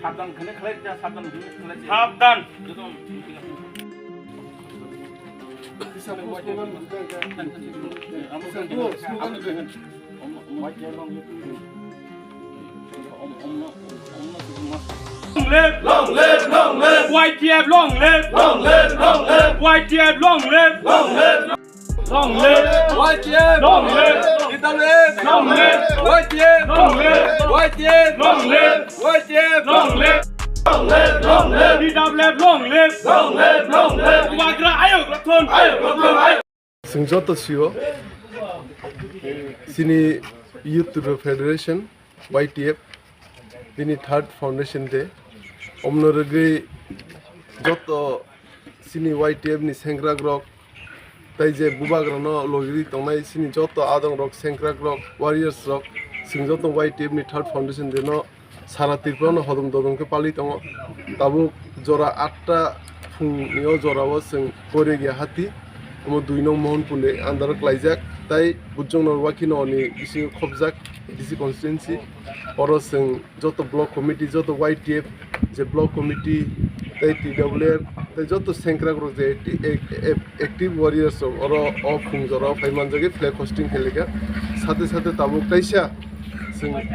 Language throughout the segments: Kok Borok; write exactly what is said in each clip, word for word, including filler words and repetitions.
Sabdan khane khlai ja, sabdan khane khlai ja. Sabdan. Joto. Long live! Long live! Long live! Y T F long live! Long live! Long live! Y T F long live! Long live! Long live! Y T F! Long live! T W F! Long live! Y T F! Long live! Y T F! Long live! Y T F! Long live! Long live! Long live! T W F long live! Long live! Long live! Bubagra ayuk rok thun! Ayuk rok thun! Ayuk! Chwng joto sio chini Youth Tripura Federation, Y T F, bini third foundation day. Omno rwgwi joto chini Y T F ni sengkrakrok, tei je bubagrano logiri tongnai chini joto adongrok, sengkrakrok, warriors rok, chwng joto Y T F ni third foundation day no sara Tripura no hodom dodom khe pali tongo. Tabuk jora atta phungni o jorao chwng Koiregya hati, omo dui nong Mohanpur ni under o klaijak, tei Bujong Nor Wakhino ni bisingo khopjak A D C constituency. Oro chwng joto block committee, joto Y T F, je block committee, tei T W F, tei joto sengkrakrok je acti-, ac-, ac-, active warriors rok oro o phung jorao phai manjagwi flag hosting khailika. Sate sate tabuk kaisa chwng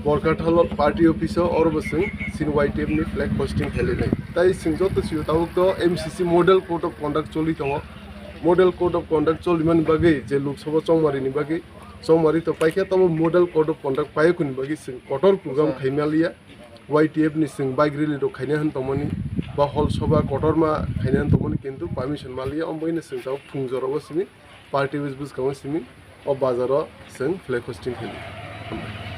Borkathal party office o orobo chwng chini Y T F ni flag hosting khailainai. Tai chwng joto sio tabuk to M C C model code of conduct choli tongo. Model code of conduct cholimani bagwi je Lok Sabha chongmarini bagwi, chongmari to paikha, tobo model code of conduct paiyakuni bagwi chwng kotor program khaimaliya. Y T F ni chwng bike rally rok khaina hwn tongmani, ba hol soba kotorma khaina hwn tongmani, kintu permission maliya, omo baino chwng tabuk phung jorao simi party office bwskango simi o bazaro chwng flag hosting khaili.